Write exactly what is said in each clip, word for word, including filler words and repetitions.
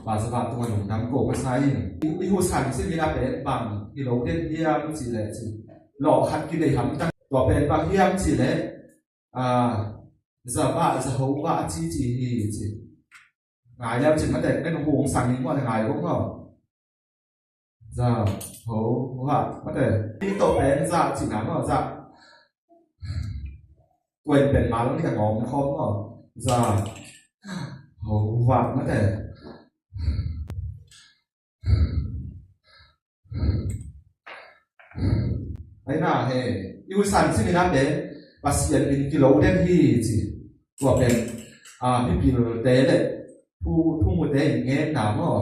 Pa Zava tungah lungdam ko masa ing. I, i husan simin a pen bang hi lo den hiam cih leh ci, lawh khat kinei hamtang. Tua pen bang hiam cih leh, ah, Zava, Zahova a cici hi ci. Ngai leu cin mate, ken hong sang ning maw, ngai lo maw. Zahova mate. Pi to pen za cina maw, za. Tua in pen ma lo ni ka ngawm khawm maw. Zahova mate. Aina he, i husan simin a pen Pasian min kilo den hi ci. Tua pen, ah, mipilte le thu, thumute in ngenna maw.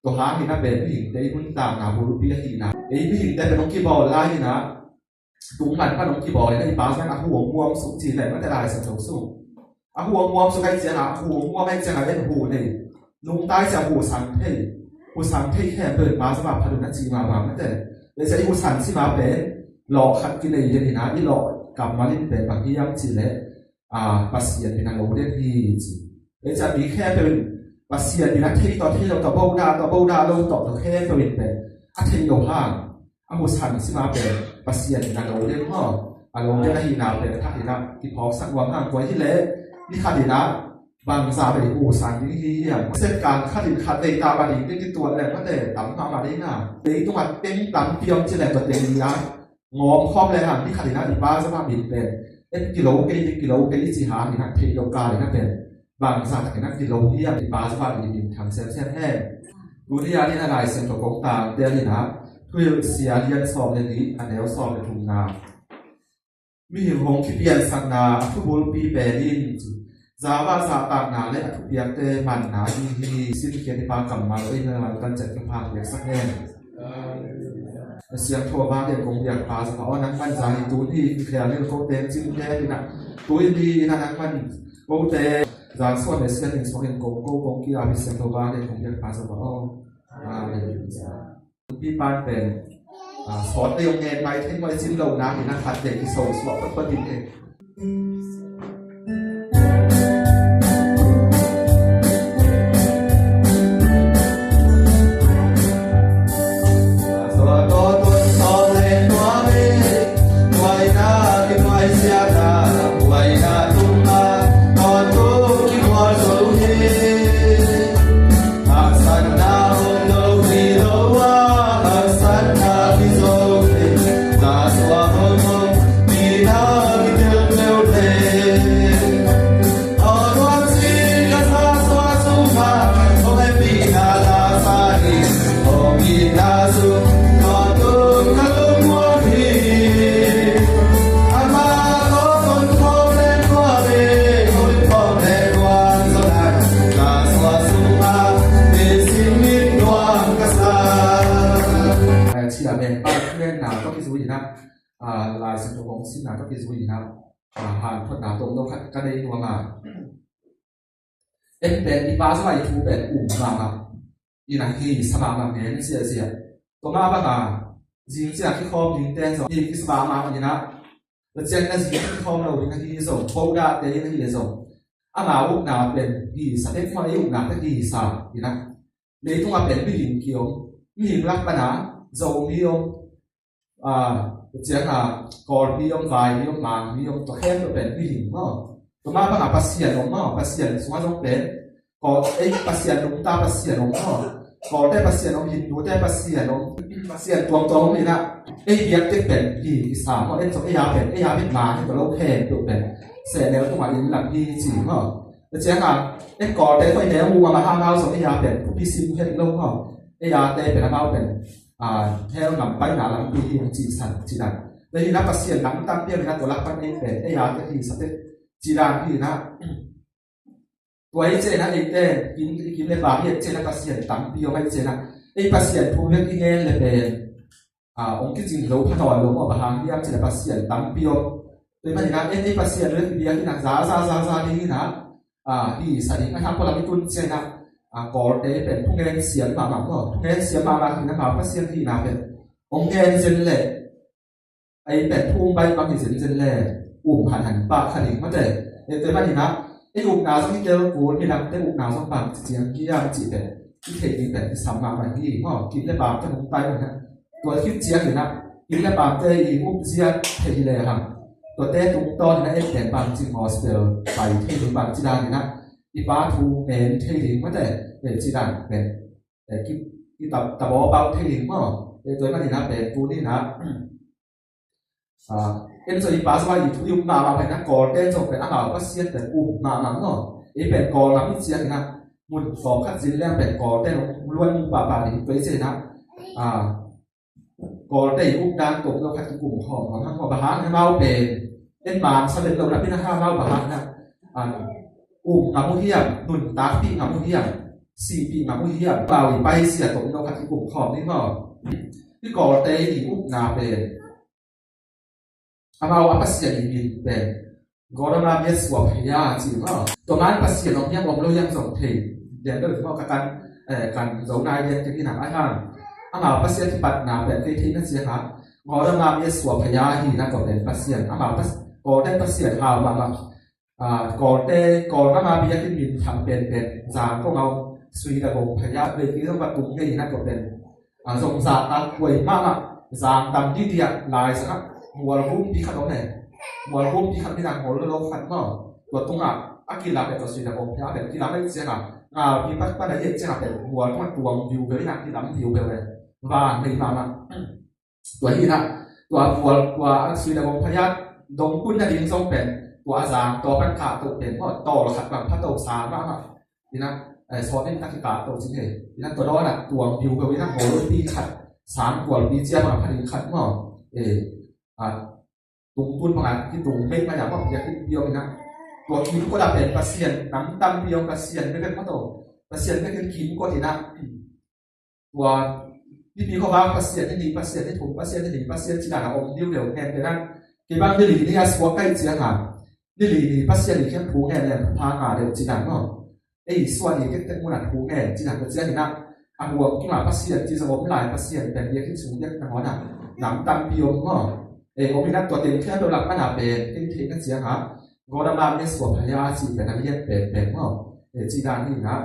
Tua hangin a pen mihingte i nuntakna bulpi ahihna. Ei mihingte pen hong kibawl lai-in a, tung man pan hong kibawl in a, i Pa Zava in a hu hong muam suk ci leh mate, Lai Siangtho sung. A hu hong muam suk ahih ciangin a, a hu hong muam ahih ciangin a, en hu nei. Nungta ahih ciangin a hu sang thei. Hu sang thei khempeuh Pa Zava phat un a ci mahmah mate. Ei cia i husan sim a pen lawh khat kinei den in a, i lawh kammal in pen bang hiam cih leh, ah, Pasian min a lo den hi ci. Ei cia mi khempeuh in Pasian min a thei tawh thei lo tawh, bodah tawh bodah lo tawh, tua khempeuh in pen a thei lo hang. A husan sim a pen Pasian min a lo den maw. A lo den ahihna pen a thak in a kiphawksak nuam hang. Tua hi leh, ni khat in a bangzah pen i husan ding hi hiam. Set kan khat in khat vei ta ma ding ding kituat leh mate, tam mahmah ding a. Leitungah teng tampi om ci leh tua teng ni a ngawm khawm lehang, ni khat in a i Pa Zava min pen en kilo kei, en kilo kei i ci hangin a thei lo kal in a pen bangzah takin a kilo hiam, i Pa Zava i min thang semsem hen. Tuni a ni a Lai Siangtho kong tangte a ni a, Thuhilhsia lian sawm le nih, a neu sawm le thumna. Mihing hong kipiansakna a thubulpi pen in Zava zahtakna le a thupiakte manna hi hi. Simkhiat i Pa kammal ei na lau tan cet ka phak piaksak hen. A siangtho a vang lian kong biak Pa Zava aw, nangman zan i tun hi i khel ni ko teng cing te hi na. Tui ni na nangman ko te zan suan le sian in suak in kong ko kong kia hi siangtho a vang lian kong biak Pa Zava aw. Amen. Pi pan pen, ah, sawt te yong ngen mai thei mai cin lo na hi na khat te ki so suak pat pat in e. Chia men pai khuenna tawh kizui in a, ah, Lai Siangtho hong simna tawh kizui in a, ah, hanthotna tawm lo khat ka nei nuam a. En pen i Pa Zava i thu pen um mahmah in a, hisa mahmah ngen ziahziah. Tua mah bangin zing ciang kikhawm dingte zong hi kisa mahmah in a, tua ciang in a zing kikhawm lo ding ahi zong, bodahte in ahi zong, ama upna pen hisa bek mah, ei upna pen hisa in a. Leitungah pen mihing ki-om, mihing lak pan a Zomi om, ah, tua ciang a Kawlpi om, Vaipi om, Mangpi om, tua khempeuh pen mihing maw. Tua mah bangin Pasian om maw, Pasian sungah zong pen Kawl, ei, Pasian nungta Pasian om maw. Kawlte Pasian om, Hindute Pasian om, Pasian tuamtuam om in a, ei biakte pen hi kisa maw, en zong ei a pen, ei a pen ma hi tua lo khempeuh pen sehnel tungah inn lam hi ci maw. Tua ciang a, ei Kawlte tawh i neu uh a, amau zong ei a pen thupi sim het lo maw. Ei a te pen amau pen, ah, hell ngam paina lampi hi hong cihsan cih dan. Tua hi in a Pasian lam tampi om in a, tua lak pan ei pen ei a te hisa te cih dan hi in a. Tua hi ciang in a eite, kin, kin le pa hi ciang in a Pasian tampi om hi ciang in a. Ei Pasian thu bek i ngen le pen, ah, hong kicing lo pha nawn lo maw, bang hang hiam cih leh Pasian tampi om. Tua ahih manin a, en ei Pasian lo i biak in a, za, za, za, za ding in a, ah, hisa ding. A hang pua lam i tun ciang in a, ah, Kawlte pen thungen siam mahmah maw. Thungen siam mahmah hi in a, amau Pasian hihna pen hong ngen zen leh, ei pen thu baih bang hi zenzen le, um hanhan pah kha ding mate. Ei tua ahih manin a, ei upna zong hi tel kul, midangte upna zong bang ci ciang hiam cih pen i theih ding pen kisam mahmah hi maw. Kin le paamte hong pai uh hi na. Tua khit ciangin ah kin le paamte i upzia theih hi lehang, tuate tungtawnin ah ei pen bangci gospel pai thei ding, bangci danin ah i Pa thu ngen thei ding, mate, eh, ci dan pen, eh, ki, ki tab, tabawbau thei ding maw. Eh, tua ahih manin ah pen tuni-in ah, ah, en zong i Pa zong ah i thu i up mahmah pen ah, Kawlte zong pen amau Pasian pen up mahmah maw. Ei pen Kawl lam i ciangin ah mun tawmkhat zin leng pen Kawlte in hong luan mu pahpah ding, tua i ciangin ah, ah, Kawlte i up dan tawm lo khat kikum khawm khawm hang maw. Bang hang amau pen en man sa vet lo lam in ah, amau bang hang ah, ah, um ngam uh hiam, nuntakpih ngam uh hiam, sihpih ngam uh hiam, amau i paizia tawm lo khat kikum khawm ni maw. Hih Kawlte i upna pen amau a pasian i min pen Gotama Myesua Phaya ci maw. Tua man pasian om hiam om lo hiam zong thei lian lo maw, ka kan, eh, kan zo nai lian kei hi na. Ahih hang amau pasian kipatna pen kei theihna ciangah Gotama Myesua Phaya hi na, tua pen pasian, amau pas, Kawlte pasian hau mahmah. Ah, Kawlte, Kawl gam a biakinn minthang penpen Zangkong a om Sui Dagong Phaya, vei kei zong va tung ngei hi na, tua pen, ah, zong zahtak huai mahmah, zang dam dihdiah lai sangah mualgumpi khat om e. Mualgumpi khat, midang hol lo khat maw. Tua tungah a kilam e, tua Sui Dagong Phaya pen kilam e ciangah, ngalpi pakpat a i et ciangah pen mual tungah tuang viu viu hi na, kilam viu viu e. Vang ngei mahmah. Tua hi na, tua mual, tua a Sui Dagong Phaya dong kun nading zong pen tua a zang tua pan kahto pen maw, tawl khat bang phato sa mahmah hi na. Eh, sawt in tak kikahto cin hi. Hi na, tua dawnah tuang viu viu hi na, ngolpi khat, sang kualpi cia bang pha ding khat maw. Eh, ah, tungtun bangah kitung meimai a maw, biakinn pi om hi na. Tua kimkot ah pen pasian nam tampi om, pasian bek bek maw, tua pasian bek in kimkot hi na. Tua Nipi khuavak pasian, ni li pasian, ni thum pasian, ni li pasian ci dan a om diu deuh hen. Tua dan kei bang ni li ni a suak ka hih ciangin, ni li ni pasian i khiang thu ngen leng pha ngah deuh ci dan maw. Ei suan i tektek mun a thu ngen ci dan, tua ciangin ah a huam kim a pasian ci zong om lai, pasian pen biakinn sung biakinn nangawn ah nam tampi om maw. Ei om hi na, tua teng khial deuh lak man a pen kei theihna ciangin Gotama Myesua Phaya ci pen a lian penpen maw. Ei ci dan hi na.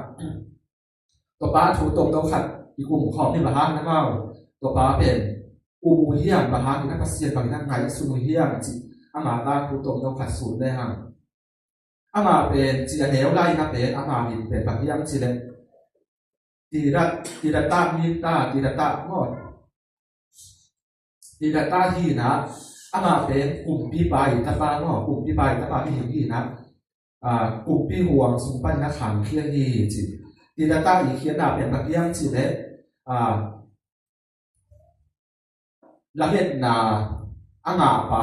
Tua pa thu tawm lo khat i kum khawm hi, bang hang na maw. Tua pa pen um uh hiam, bang hang na, pasian bang na ngaihsun uh hiam ci. Ama tang thu tawm lo khat sun le hang. Ama pen ci a neu lai na pen ama min pen bang hiam ci le, Tidat, Tidata min ta, Tidata maw. Tidata hi na, ama pen kumpipa i tapa maw, kumpipa i tapa mihing hi na, ah, kumpi huang sung pan na khangkhia hi ci. Tidata i khiatna pen bang hiam ci le, ah, lametna a ngahpa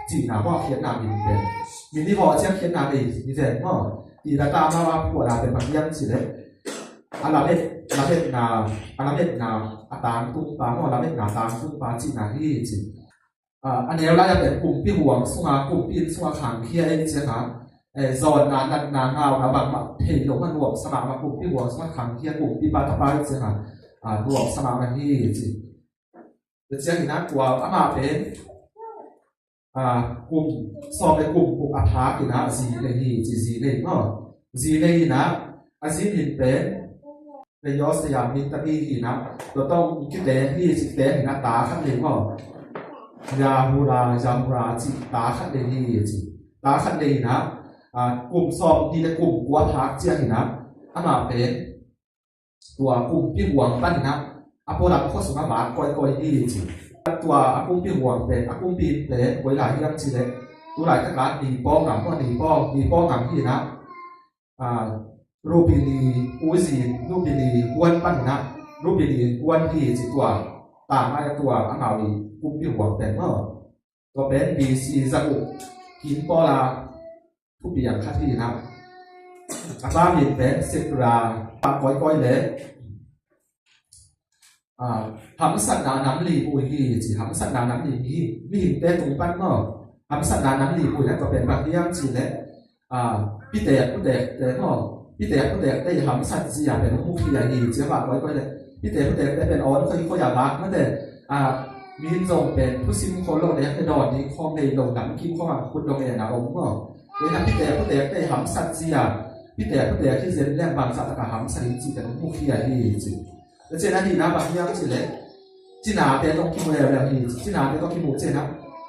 cihna maw, khiatna min pen. Min i vawh ciang khiatna nei hi ven maw. Tidata amau a phuahna pen bang hiam ci le, a lamet, lametna, a lametna a tangtungpa maw, lametna tangtungpa cihna hi ci. Ah, a neu lai a pen kumpi huang sunga, kumpi inn sunga khangkhia ei cianga, eh, zawnna, natna, ngauna bangmah thei lo mah, nuamsa mahmah, kumpi huang sunga khangkhia, kumpipa tapa ei cianga, ah, nuamsa mahmah hi ci. Tua ciangin ah tua amah pen, ah, kum sawm le kum guk a phak in ah zi nei hi ci, zi nei maw. Zi nei in ah a zi min pen Reyos Tayam Mintami hi in ah, tua tawh kiteng hi ci, teng in ah ta khat nei maw. Yahura, Yahura ci, ta khat nei hi ci. Ta khat nei in ah, ah, kum sawm nih le kum kua phak ciangin ah amah pen tua kumpi huang panin ah a pualam khua sungah vak kawikawi hi ci. Tua a kumpi huang pen, a kumpi pen koi lai hiam ci le, tu laitak a Nipaw ngam maw, Nipaw, Nipaw ngam hi in ah, ah, Lupini, Uzi, Lupini kuan panin ah, Lupini kuan hi ci. Tua tangah tua amau i kumpi huang pen maw. Tua pen B C za guk kim pawl a thupiang khat hi in ah, a pa min pen Sikra, a kawikawi le, ah, hamsatna nam li bui hi ci. Hamsatna nam li, mi, mihingte tung pan maw, hamsatna nam li bui na, tua pen bang hiam ci le, ah, pitek putekte maw, pitek putekte i hamsat zia pen hong mukhia hi ci. A pa kawikawi le, pitek putekte pen awn khoikhoi a vak mate, ah, min zong pen thusim khol lo, nek le dawn ding khawng nei lo, namkim khawng a khut dong en a om maw. Tua in ah pitek putekte i hamsat zia, Pite, pite, hi zen leng bangzah taka hamsa ding cih pen mukhia hi ci. Tua ciang a nihna bang hiam cih leh, cinate tawh kimu leuleu hi ci. Cinate tawh kimu ciang a,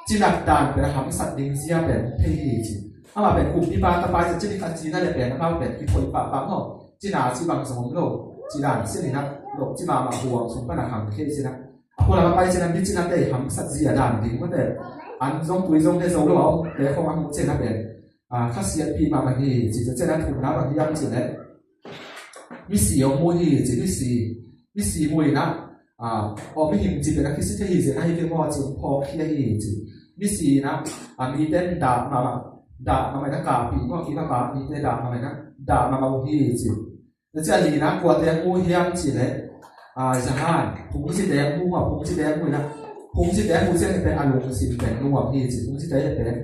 cinat dan pen a hamsat ding zia pen thei hi ci. Amah pen kumpipa tapa hi ci, cina khat cina le pen amau pen kiphoih pahpah maw. Cina ci bang zong om lo, ci dan sin hi na, lo ci mahmah huang sung pan a hang thei ci na. A pua lam a pai ciang a mi cinate hamsat zia dan ding mate. An zong tui zong ne zo lo a om te khong a mu ciang a pen, a, khasiatpih mahmah hi ci. Tua ciang a thumna bang hiam cih leh, misi hong mu hi ci, misi. Misi mu in a, a, aw mihing ci pen a kisi thei hi zen ahi ve maw ci hong phawk hi ahi ci. Misi in a, a, mite in dah mahmah, dah mahmah in a kahpih maw, kipapa mite dah mahmah in a, dah mahmah uh hi ci. Tua ciang a lina kuate mu hiam cih leh, a, zahan, phungzite mu, a, phungzite mu in a, phungzite mu ciang pen a lungsim pen nuam hi ci, phungzite pen,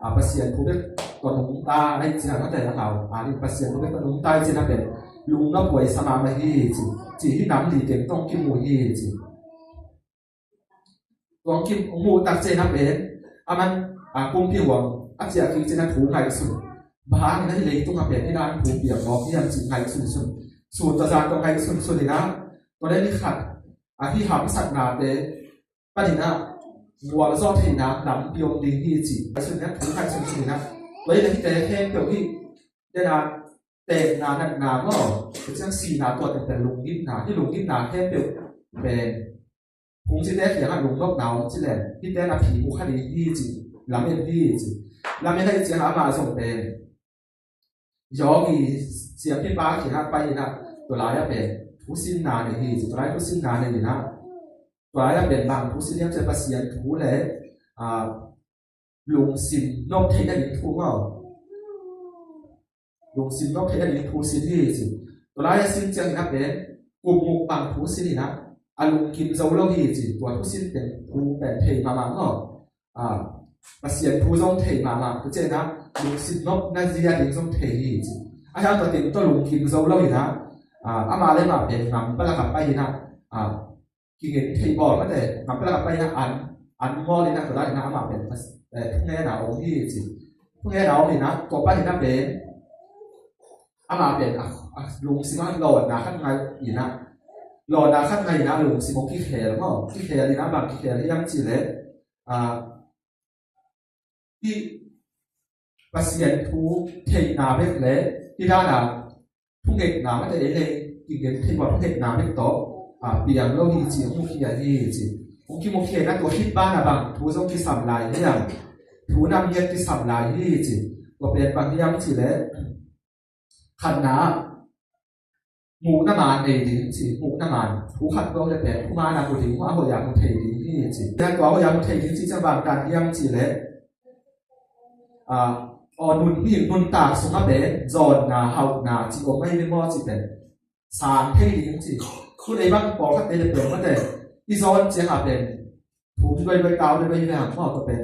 a, Pasian thu bek tawh nungta, a, ci a, mate a hau, a, Pasian thu bek tawh nungta, ci a pen, lungnop huai sa mahmah hi ci, ci hi nam li teng tawh kimu hi ci. Tua hong kimu tak ciang a pen, aman, a, kumpi huang a ciah kik ciang a thu ngaihsun. Bang hang in a hih leitung a pen hih dan thu piang mawk hiam cih ngaihsunsun. Sun tawh zan tawh ngaihsunsun in a, tua leh ni khat, a, hih hamsatnate panin a gualzawh theihna lampi om ding hi ci. Ngaihsun in a, thu ngaihsunsun in a, tua hi leh hihte khempeuh hih, den a, tepna, natna maw, tua ciang sihna, tua teng pen lunggimna, hih lunggimna khempeuh pen phungzite kiangah lungnopna om ci leng, hihte na phi uh kha ding hi ci, lamen hi ci. Lamen ahih ciangin amah zong pen, Yogi siampipa kiangah pai in a, tua lai-ah pen thusinna nei hi ci, tua lai thusinna nei in a, tua lai-ah pen bang thusin hiam cih leh Pasian thu le, ah, lungsim nop theihna ding thu maw. Lungsim nop theihna ding thu sin hi ci. Tua lai a sin ciangin a pen, kum guk bang thu sin in a, a lungkim zo lo hi ci. Tua thu sin pen thu pen thei mahmah maw. A, Pasian thu zong thei mahmah. Tua ciangin a, lungsim nopna zia ding zong thei hi ci. A hiang tua teng tawh lungkim zo lo in a, a, amah le amah pen ngam palak a pai in a, a, kingen thei bawl mate, ngam palak a pai in a an, an ngawl in a tua dan in a amah pen, eh, thungetna om hi ci. Thungetna om in a, tua pan in a pen, amah pen, a, a, lungsim ah lawnna khat ngah in a, lawnna khat ngah in a lungsim ah kikhel maw, kikhel in a bang kikhel hiam cih leh, a, hih Pasian thu theihna bek le hih dan a thungetna mate ei le kingen thei bawl thungetna bek tawh, a, piang lo hi ci, hong mukhia hi ci. Hong kimukhia in a tua khit banah bang thu zong kisam lai hiam? Thu nam ngiat kisam lai hi ci. Tua pen bang hiam cih leh khatna ah muhna man nei ding ci, muhna man. Thu khat bawk le pen, thuman a mu ding, a hoih a mu thei ding hi ci. Tua hoih a mu thei ding ci ciang bang dan hiam cih leh, a, aw nun, mi nuntak sungah pen zawnna, hauhna ci om ahi ve maw ci pen sang thei ding ci. Tun ei bang pawlkhatte le pen mate, i zawn ciangah pen thum duaiduai, tau duaiduai hi ve hang maw, tua pen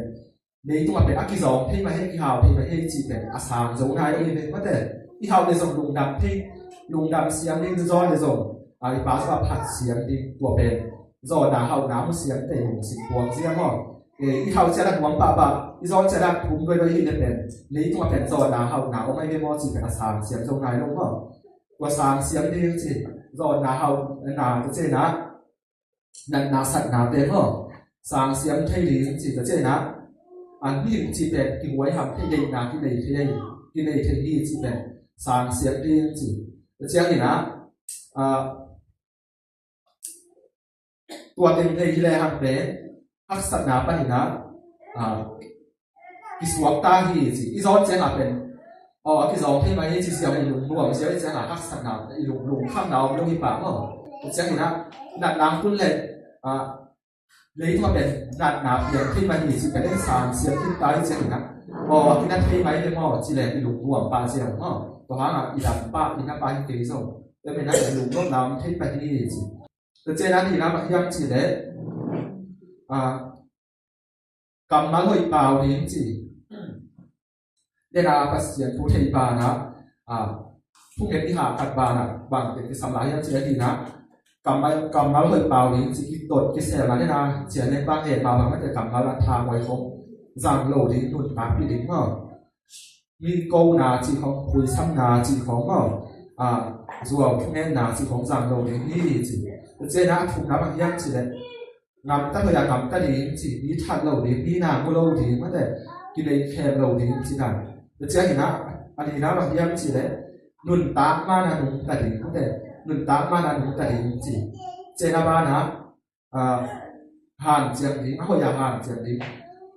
leitung ah pen a kizawng thei mah hi, kihau thei mah hi cih pen a sang zo nai ahi ve mate. I hauh le zong lungdam thei, lungdam siam ding, zawn le zong, a, i pa zong a phat siam ding, tua pen zawnna hauhna mu siam tei lungsim puang zia maw. E, i hauh ciang a nuam pahpah, i zawn ciang a thum duaiduai hi le pen leitung ah pen zawnna hauhna om ahi ve maw cih pen a sang siam zo nai lo maw. Tua sang siam ding ci, zawnna hauhna, tua ciang a natna satnate maw, sang siam thei ding ci, tua ciang a, a, mihing cih pen kihuaiham thei, deihna kinei thei, kinei thei hi cih pen sang siam ding ci. Tua ciangin a, a, tua teng thei hi le hang pen haksatna panin a, a, kisuak ta hi ci. I zawn ciang a pen, aw, a kizawng thei mah hi ci, siam i lungnuam, siam i ciang a haksatna, i lung, lungkhamna om lo hi pah maw. Tua ciangin a, natna tun le, a, leitung ah pen natna piang thei mah hi ci pen sang siam khin ta hi ciangin a, aw, a kina thei mah hi le maw ci leng i lungnuam pah ciang maw. Tua hang a i dam pah, i na pah hi kei zong, tua pen a i lungnopna om thei mah hi ci. Tua ciang a nihna bang hiam cih leh, a, kammal hoih pau ding ci. Dena Pasian thu thei banah, a, thunget i hahkat banah bang teng kisam lai hiam cih leh, a, kammal, kammal hoih pau ding ci, kitot kiselna dena cian leng bang hen mah bang mate, kammal a thamuai khong zang lo ding, nuntakpih ding maw. mi kona cih khawng, phuisamna cih khawng maw, a, zuau thungetna cih khawng zang lo ding hi ci. Tua ciangin a thumna bang hiam cih leh, ngamta hoih a ngamta ding ci, mi that lo ding, mi na mu lo ding, mate, kinei khem lo ding ci dan. Tua ciangin a, a nihna bang hiam cih leh, nuntak man a nungta ding, mate, nuntak man a nungta ding ci. Ciangin a banah, a, hanciam ding, a hoih a hanciam ding.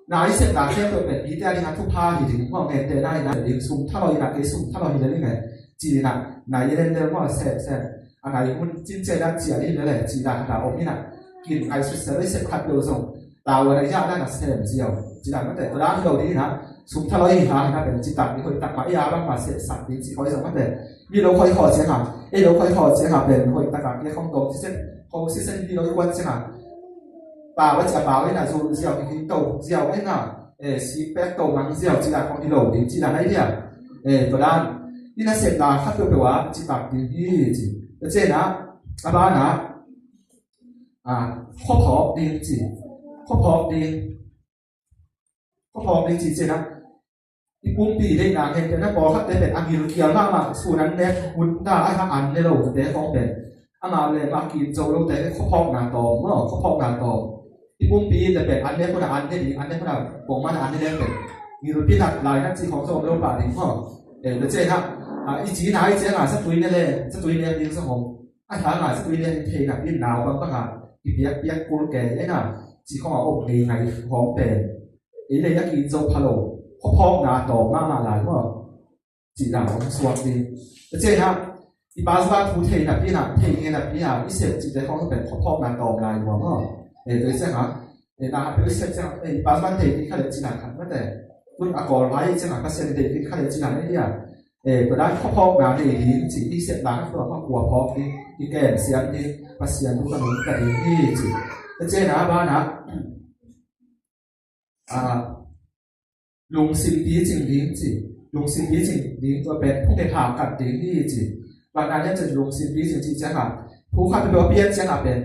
Na i sepna khempeuh pen mite a dingah thupha hi ding, maw, gentehna in a ding, sum thalawh in a, kei sum thalawh hi lel ing e, ci in a, nai i len lel maw, sem sem. A nai hun cin ciang in a ciah ding lel e, ci dan khat a om in a. Kin ngaihsut sel i sep khat peuh zong, tau a na i ah dan a sem ziau, ci dan mate, tua dan hi lo ding in a, sum thalawh i hih hang in a pen citak ding, hoih tak mah i ah bangmah sepsak ding cih khawng zong mate. Mi lo khawih khawh ciang a, ei lo khawih khawh ciang a pen hoih tak a, kei khawng tawm ci sep, khawng ci sep hi lo i kuan ciang a. Pau a ci a pau in a, zu ziau hi hi to ziau in a, eh, sik pek to mang ziau ci dan khawng hi lo ding ci dan ahi dia. Eh, tua dan in a sepna khat peuhpeuh ah citak ding hi ci. Tua ciangin a, a banah, a, khuaphawk ding ci. Khuaphawk ding. Khuaphawk ding ci ciangin a, i pumpi deihna ngen pen a pawlkhatte pen a gilkial mahmah, sun an nek hun ta a, an ne lo te khawng pen, amah le amah kim zo lo te khuaphawkna tawm maw, khuaphawkna tawm. I pumpi te pen an nek hun a an ne ding, an nek hun a pongman an ne ding pen gilpi nat lainat cih khawng zong om lo pah ding maw. Eh, tua ciangin a, a, i cina i ciang a zatui ne le, zatui nek ding zong om. A hang a zatui lian in thei napi in nau bangbang a kipiakpiak kul kei in a, cih khawng a om ngeingai khawng pen, ei le ei a ki zo pha lo, khuaphawkna tawm mahmah lai maw, cih dan hong suak ding. Tua ciangin a, i Passover thu thei napi in a, thei ngei napi a i sep cihte khawng pen khuaphawkna tawm lai lua maw. Eh, tua ciangin a, eh, na hapia i sep ciangin a, eh, i Passover thei ding kha le cih dan khat mate. Tun a Kawl vai ciangin a, Pasian thei ding kha le cih dan ahi a. Eh, tua dan khuaphawkna nei ding ci, i sepna khat tua mah khuaphawk ding, i kem siam ding, Pasian thu ka nungta ding hi ci. Tua ciangin a banah, a, lungsim picing ding ci, lungsim picing ding tua pen phungkhe pha kat ding hi ci. Banah lian ciang lungsim picing ci ciang a, thu khat peuh a pian ciang a pen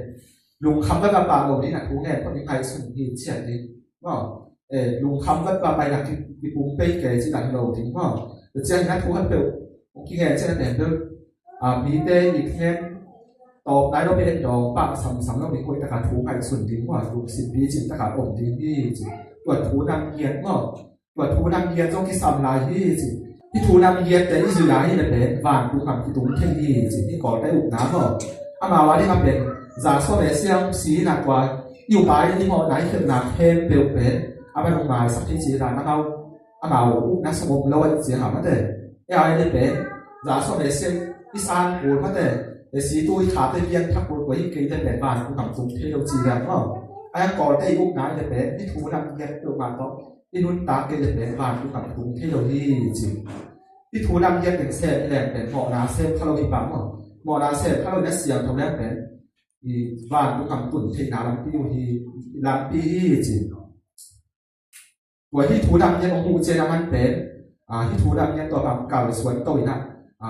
lungkham vat a pah lo ding a, thu ngen pah ding, ngaihsun hi ciat ding. Maw, eh, lungkham vat a pai na ki, kipum pei kei ci dan lo ding maw. Tua ciangin a thu khat peuh hong kingen ciang a pen peuh, a, mite i thu ngen tawp nai lo pen dawng pah samsam lo ding, hoih tak a thu ngaihsun ding maw, lungsim picing tak a om ding hi ci. Tua thu nam ngiat maw. Tua thu nam ngiat zong kisam lai hi ci. Hih thu nam ngiatte i zui lai hi le pen vantung gam kitung thei hi ci. Hih Kawlte ukna maw. Amau a ding a pen za sawm le siam si na tua i upa i mawhna i khelhna khempeuh pen a van hong maisak thei ci dan amau, amau ukna sung om lo a i ci a mate. E ai le pen za sawm le siam i san kul mate. E si tu i khate pian thak kul kua hi kei le pen vantung gam tung thei lo ci dan maw. Ai a Kawlte i ukna i le pen hih thu nam ngiat peuhmah tawh i nuntak kei le pen vantung gam tung thei lo hi ci. Hih thu nam ngiat pen sem i leng pen mawhna sem kha lo hi pah maw. Mawhna sem kha lo na siangtho leng pen i vantung gam tun theihna lampi uh hi, lampi hi ci. Tua hih thu nam ngiat hong huh ciang a man pen, a, hih thu nam ngiat tua bang kal suan to in a, a,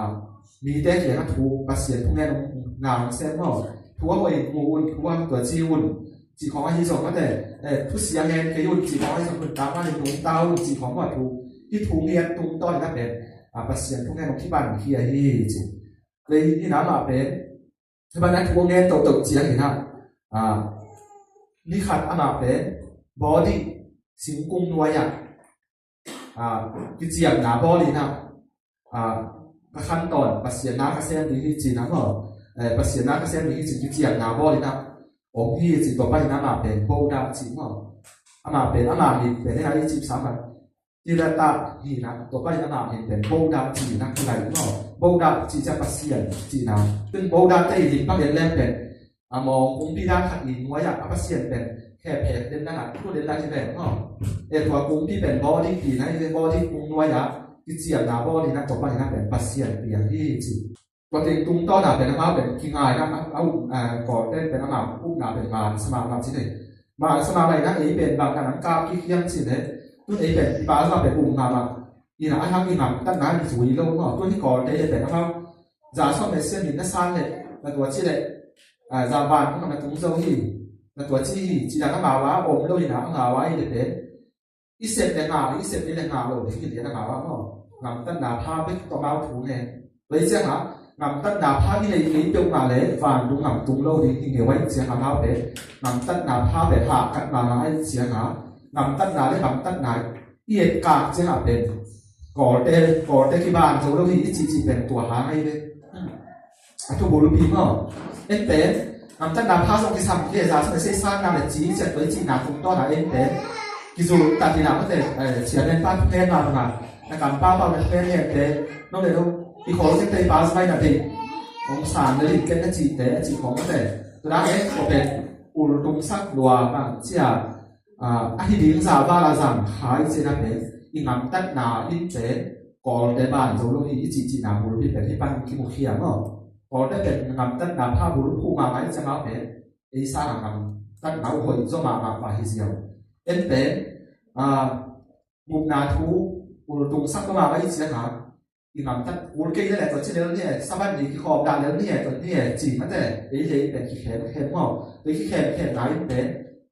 mite kiangah thu, Pasian thu ngen hong, na hong sem maw. Thu a hoih mu un, thu a tua ci un. Cih khawng ahi zong mate, eh, thusia ngen kei un, cih khawng ahi zong, nuntak man in nungta un, cih khawng maw thu. Hih thu ngiat tungtawn in a pen, a, Pasian thu ngen hong kipan khia hi ci. Lei in amah pen, hih banah thu ngen toto ciang in a, a, ni khat amah pen, body, singkung nuai ah, a, kiciamna bawl in a, a, ka khan tawn, Pasian na ka sem ding hi ci na maw. Eh, Pasian na ka sem ding hi ci, kiciamna bawl in a om hi ci, tua pan in amah pen Buddha ci maw. Amah pen, amah min pen, eh, i cip sam a, Theravada hi na, tua pan in amah min pen Buddha ci na, kilai maw. Buddha ci ciang Pasian ci na. Tun Buddha te i lim pak lian leng pen, a mawng kungpi dan khat i nuai ah, a Pasian pen khe phek den dan a, thu den dan hi pen maw. E tua kungpi pen body pi na, i pen body kung nuai ah kiciamna bawl in a, tua pan in a pen Pasian piang hi ci. Tua teng tungtawn a pen amau pen kingaina, a, a, a, Kawlte pen amau ukna pen man sama mah ci nei. Man sama mah in a, ei pen bang dan a kap kik hiam ci nei. Tun ei pen i pa sama pen um mahmah. Ina a hang i ngam tan na i zui lo maw. Tun hih Kawlte pen amau za sawm le siam in na san le, na tua ci le, a, za van kong na tung zo hi, na tua ci hi, ci dan amau a om lo in a, amau a i le pen i sep le ngah, i sep le ngah lo ding hi lian amau a maw. Ngamtatna pha bek tawh amau thu ngen. Tua hi ciangah ngamtatna pha i neih kei peuhmah le vantung gam tung lo ding hi ngeu ahih ciangah amau pen ngamtatna pha pen hahkat mahmah ahih ciangah ngamtatna le ngamtatna i etkak ciangah pen Kawlte, Kawlte kiban zo lo hi i cihcih pen tua hang ahi ve. A thu bulpi maw? En pen ngamtatna pha zong kisam kei a, za sung a seisakna le ci ciat tua i cihna tungtawn a en pen kizul tat hi na mate. Ciamen pa thu ngen mahmah, na kampau pau na thu ngen ngen pen nong le nong i khawl kei tei pa zumai na ding hong san na lim ken na cihte a cih khawng mate. Tua dang en kua pen ultungsak lua bang cia a, ahi ding za val a zang kha i cihna pen i ngamtatna in pen Kawlte ban zo lo hi i cihcihna bulpi pen hih pan kimukhia maw? Kawlte pen ngamtatna pha bulphuh mahmah i cih amau pen ei sangah ngamtatna uh hoih zaw mahmah pah hi ziau. En pen a, gupna thu ultungsak mahmah i cih a, i ngamtat kul kei le le tua ci lel ni e, Sabbath ni kikhawm dah lel ni e, tua ni e ci mate. Ei le ei pen kikhemkhem maw? Ei kikhemkhemna in pen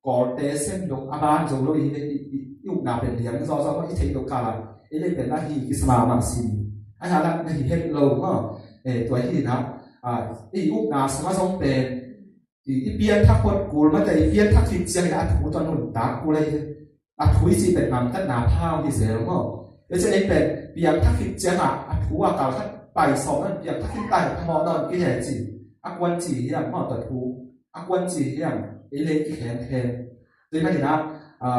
Kawlte sem dong a ban zo lo i, i, i, i upna pen liang zawzaw maw, i theih loh kala ei le pen na hi kisa mahmah sin. A hi a na hi het lo maw? E, tua hi na, a, i upna sungah zong pen i, i pianthak phot kul mate, i pianthak khit ciangin a thu tawh nuntak kul ahi hi. A thu i cih pen ngamtatna pha hi zel maw? Ei cia ei pen piangthak khit ciangah a thu a kal khat pai sawm nan piangthak khit tai phamawh nawn kei he ci. A kuan ci hiam maw tua thu? A kuan ci hiam? Ei le ei kikhemkhem. Tua hi manin ah, a,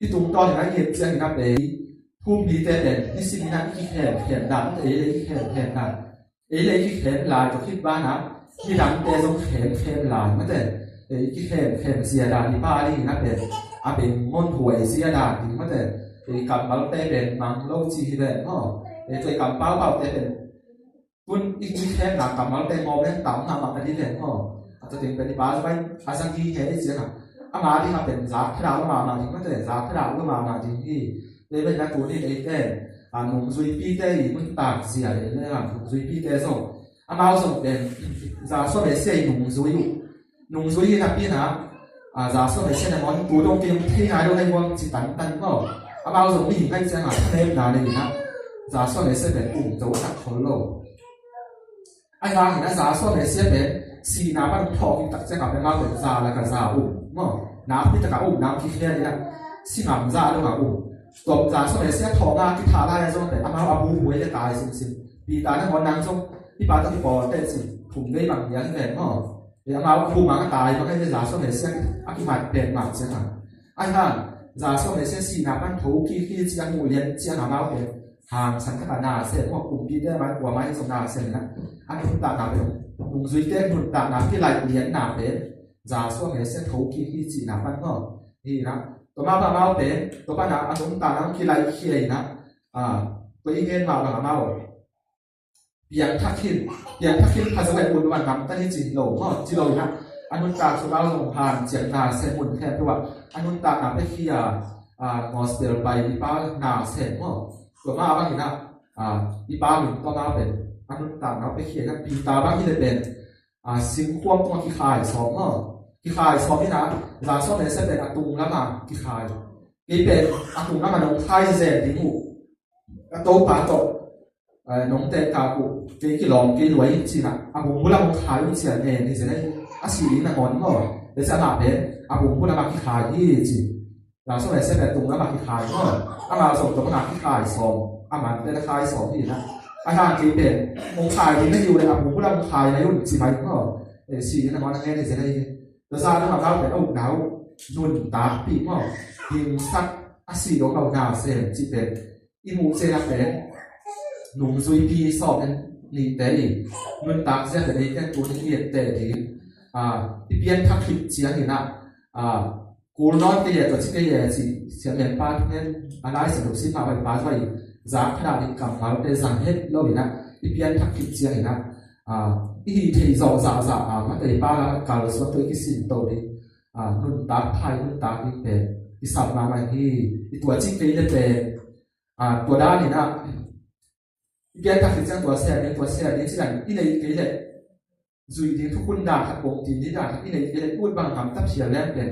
i tungtawn in a i et ciangin a pen thu mite pen nisim in a i kikhemkhem dan, ei le ei kikhemkhem dan, ei le ei kikhem lai tua khit banah midangte zong khemkhem lai mate. Ei kikhemkhem zia dan i pa dingin a pen a pen ngonhuai zia dan ding mate. Ei kammalte pen mang lo ci hi ven maw? Ei tua i kampau paute pen tun i, i khemna kammalte ngawm leng tam mahmah ka dih leng maw? A tua teng pen i pa zong a zang hi he i ciangah ama dingah pen zak thadah lo mahmah ding mate, zak thadah lo mahmah ding hi. Tua i pen a tunin eite a nungzuipite i nuntak zia le le a nungzuipite zong amau zong pen Yahshua Messiah i nungzui uh. Nungzui hi napi-in ah, a, Yahshua Messiah nangawn tu dong kei hong thei nai lo na hi buang ci tantan maw? Amau zong mihing ahih ciangah thanemna nei in ah Yahshua Messiah pen um zo a tak khol lo. Ahi hangin ah Yahshua Messiah pen sihna pan hong thawh kik tak ciangah pen amau pen za lak ah za um maw? Nakpi takah um, nang kikhial in ah si ngam za dongah um. Tua Yahshua Messiah thawhna kithah lai ah zong pen amau a bubuai le tai simsim. Peter nangawn nang zong hih pa tawh kipawlteh ci, thum vei bang lian hi ven maw? Amau khum a tai bang hi le Yahshua Messiah a kimat pen mah ciangah. Ahi hang Yahshua Messiah sihna pan thokik hi ci a muh lian ciangah amau pen hangsan takah na sem maw, kumpite mai kua mai zong na sem in ah a nuntakna pen, nungzuite nuntakna kilaih lianna pen Yahshua Messiah thokik hi cihna pan maw? Hi in ah tua mah bang amau pen tua pan ah a nuntakna hong kilaihkhia in ah, a, tua i gen mah bang amau piangthak khin, piangthak khin kha zo leh mun van namtan hi ci lo maw, ci lo in ah a nuntak sung amau zong hanciam na sem, mun khempeuh ah a nuntakna piakhia, a, gospel pai i pa na sem maw? Tua mah bang in ah, a, i pa min tua mah pen a nuntakna piakhia in ah Peter bang hi le pen a, singkhuam tungah kikhai sawm maw? Kikhai sawm in ah Yahshua Messiah pen a tung lamah kikhai. Kei pen a tung lamah nong khai zel ding uh. Ka Topa tawh, eh, nong tehkak uh. Kei kilawm kei lua ing ci in ah a bungbu lam hong khai uh ci a ngen hi zen ahi. A sih ding nangawn maw? Tua ciang amah pen a bungbu lamah kikhai hi ci. Yahshua Messiah pen tung lamah kikhai maw? Amau zong tua bangah kikhai sawm, a man pen a khai sawm hi in ah. Ahi hang kei pen hong khai ding na hi uh leh a bungbu lam hong khai na hi un ci mai maw? Eh, sih ding nangawn a ngen hi zen ahi hi. Tua zah dong amau pen a ukna uh nuntakpih maw? Hingsak, a sih dong lo na sem cih pen i muh ciang a pen nungzuipi sawm in nihte i nuntak zia pen ei ken tuni i etteh ding, a, i pianthak khit ciangin ah, a, kul nawn kei e, tua ci kei e ci, siamlen pa thu ngen a, Lai Siangtho sim mah bang pa zua i zak thadah ding kammalte zang het lo in ah i pianthak khit ciangin ah, a, i hih theih zawh zahzah a, mate i pa la kal suak tua i kisin to ding, a, nuntak phai nuntak ding pen i sap mahmah hi. I tua ci kei le pen, a, tua dan in ah i pianthak khit ciang tua sem ding, tua sem ding ci dan i neih kei leh zuih ding thukhun dan khat, kong tin ding dan khat i neih kei leh ut bang gamta phial leng pen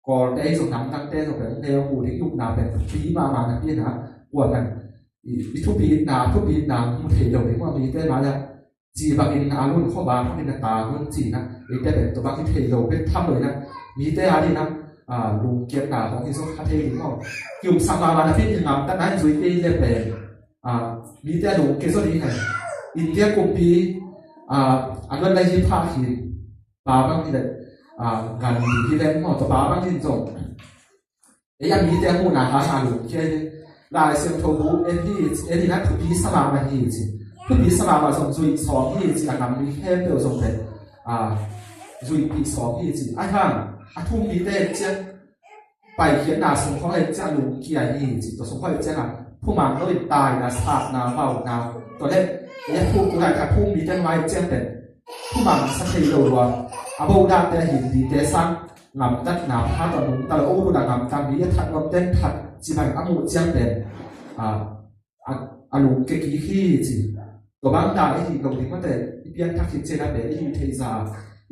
Kawlte zong namdangte zong pen neu hu ding i upna pen thupi mahmah napi in ah kuaman i, i thupitna, thupitna mu thei lo ding maw, mite mai-ah ci bangin a lun khawva bangin a ta hun cina, eite pen tua bang hi thei lo bek tham lo ina, mite a dina, a, lungkiatna hong hi zo kha thei ding maw. Kiumsak mahmah napi in ngamtatna in zui kei le pen, a, mite a lungkia zo ding hi. India kumpi, a, a luan lai hi pha hi, pa bang hi le, a, ngan hi le maw, tua pa bang hi zong. Ei a mite a muhna hang a lungkia hi. Lai Siangtho bu en hi, en hi na thupi sa mahmah hi ci. Thupi sa mahmah zong zuih sawm hi ci, a ngam mi khempeuh zong pen, a, zuihpih sawm hi ci. A hang, a thum mite ciang, paikhiatna sung khawng le ciang lungkia hi ci. Tua sung khawng le ciang a, thumang lo in taina, satna, vauna. Tua le, ei a thum, tulai kha thum mite mai ciang pen, thumang sa thei lo lua. A bodahte, a hindite sang, ngamtatna, pha tawh nungta lo, o, tua ngamtat mi a that ngawt ten that, ci bang a muh ciang pen, a, a, a lungkia kik hi ci. Tua bang da i hih lo ding mate, i pianthak hi ciang a pen, i hih theih za,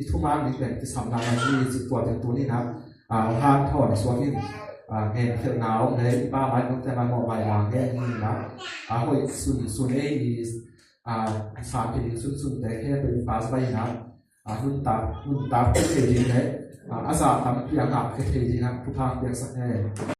i thumang ding pen, kisam na hi ci, tua pen tuni na, a, hanthawn suak in, a, ngen khelhna om le, i pa mai nungte mai mawh mai la ngen hi na, a, hoih sun, sun ei i, a, sanphi ding sunsunte khempeuh i pa sa bai na, a, nuntak, nuntak thei ding le, a, a za tampi a ngak thei ding a, thupha piaksak hen.